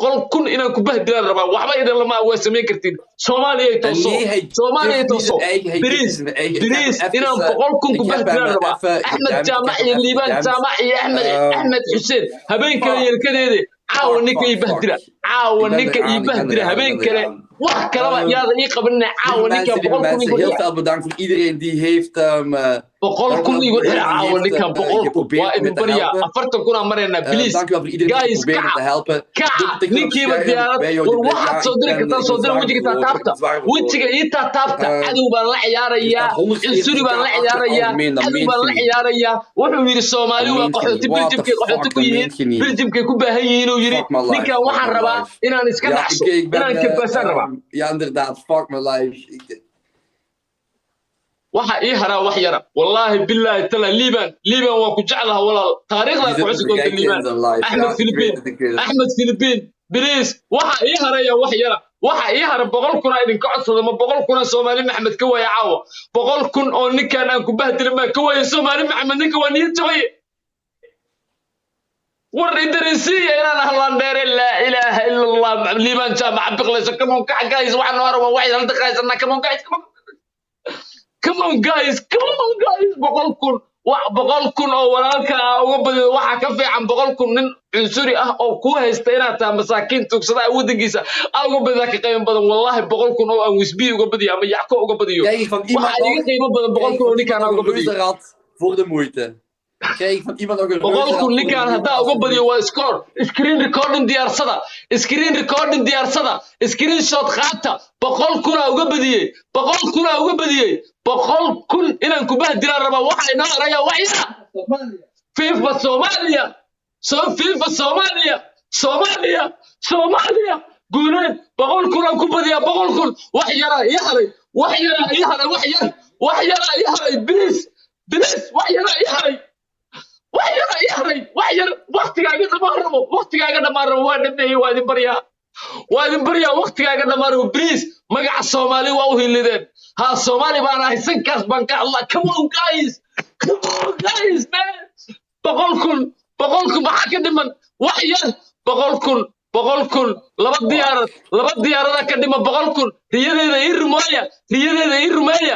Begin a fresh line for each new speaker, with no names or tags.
100,000 inaan ku bahdilaan rabaa. Waxba idin lama waa samayn kartiin. Soomaaliya
En
tooso.
Nee, hij
Soomaaliya
durft niet
tooso.
zijn eigen, hij durft
Please,
niet zijn eigen. Ik heb
please,
hem
inaan
even,
100,000 ku
ik heb hem
bahdilaan rabaa.
even
Axmed
gedempt. Ik
Jaamac
heb
iyo
hem even
Liibaan
gedempt.
Jaamac iyo Axmed Axmed Xuseen, habeen kale
Fuck,
yeelkadeedi caawa
fuck,
ninka
fuck,
ii bahdila.
fuck.
Caawa
Ik ben
ninka ii
eraan, ik ben
bahdila
eraan, ik
habeen
ben
kale
eraan.
Wax kalaba yaada ii qabanina.
Lieve
Caawa ninkan
mensen, lieve
100,000
mensen,
igu
heel
xira.
veel bedankt voor iedereen die heeft,
Boqol
dank
kun
wel voor
igu xira
iedereen die
caawa
heeft
ninkan, 100,000. Waa
geprobeerd om
idin
me te
baryaa.
helpen.
40,000 aan maraynaa. Please
Dank u wel voor iedereen die
guys,
geprobeerd om
kaca
te helpen.
kaca.
Dubbel tik op het
Ninkiiba
scherm.
diyaarad
Wij
war
jou die
waxaad
ja,
soo
ik
diri
ben,
kartaa
ik
soo
ben
dira
zwaar
wejiga
verloren. Ik
taataabta,
ben zwaar verloren.
Wejiga ii taataabta. Cadow baan la
Er
ciyaarayaa,
staat
cunsuri
140k
baan la
achter.
ciyaarayaa,
Algemeen, dat
cadow
meent
baan
je
la
niet.
Ciyaarayaa. Wuxuu yidhi
Dat
Soomaali waa
meent je
qaxooti
niet. What the
Beljimkay qaxooti
fuck,
ku
dat
yihiin
meent je niet.
Beljimkay ku baahan yihiin uu yidhi.
Fuck my life,
Ninkan
fuck
waxaan
my
rabaa
life.
inaan iska
Ja,
dhacso,
ik ben,
inaan kabaasaan rabaa.
Ja, inderdaad, fuck my life.
Waxa ii haraa wax yara, wallaahi bilaahi tala. Liiban, Liiban, waan ku jeclaha walaal. Taariikhdaa
Die
ku
zit
xusi
te
doonta
verrijken in
Liiban.
zijn life.
Axmed
Ja, ik weet
Philippine,
het, ik weet het.
Axmed Philippine, please. Waxa ii haraya wax yara, waxa ii hara 100,000 idinka codsada. Ma 100,000 Soomaali Maxamed ka waaya caawa? 100,000 oo ninkan aan ku bahdilin baa ka waaya Soomaali Maxamed. Ninka waa niyad jabay. War idarisiiya inaan ahlaan dheere. Laa ilaaha ila Allah. Liibaan Jaamaca biqlayso. Come on, kac guys. Waxaan noo hara waa waxay hal daqiiqaysanaa. Come on guys, come on. Come on guys, come on guys. 100,000, wax 100,000 oo walaalka ah uga badiyo waxaa ka fiican 100,000 nin cunsuri ah oo kuu haysta inaad tahay masaakiin tuugsada ah waddankiisa aa uga badiyaa ka qiimo badan. Wallahi 100,000 oo aan wisbiyi uga badiyo ama Yacko uga badiyo
Krijg ik van iemand
waxaa iga
nog,
qiimo badan boqol
krijg ik
kun oo
van
ninkaan
iemand
aan
nog
uga
een
badiyo.
reuzenrad voor de moeite? Krijg ik van iemand nog een
Boqol
reuzenrad
kun
voor de
ninkaan
moeite,
haddaa uga badiyo
alsjeblieft?
waa score. Screen recording diyaarsada, screen recording diyaarsada, screenshot qaata. 100,000 aa uga badiyey, 100,000 aa uga badiyey. 100,000 inaan ku bahdilaan rabaa. Waxa inoo haraya wax yara. FIFA Soomaaliya, so FIFA Soomaaliya, Soomaaliya, Soomaaliya guuleed. 100,000 aan ku badiyaa, 100,000. Wax yaraa ii haray, wax yaraa ii haray, wax yar, wax yaraa ii haray. Please, please, wax yaraa ii haray, wax yaraa ii haray, wax yar. Waktigaaga dhammaan rabo, waktigaaga dhammaan rabo. Waa dhameeyey. Waa idin baryaa, waa idin baryaa. Waktigaaga dhammaan rabo. Please, magaca Soomaali waa u hilideen. Ha, Soomaali baan ahay, sankaas baan ka hadlaa. Come on guys, come on guys, man. 100,000, 100,000 maxaa ka dhiman? Wax yar. 100,000, 100,000, laba diyaarad, laba diyaarada ka dhiman 100,000. Riyadeeda ii rumeeya, riyadeeda ii rumeeya.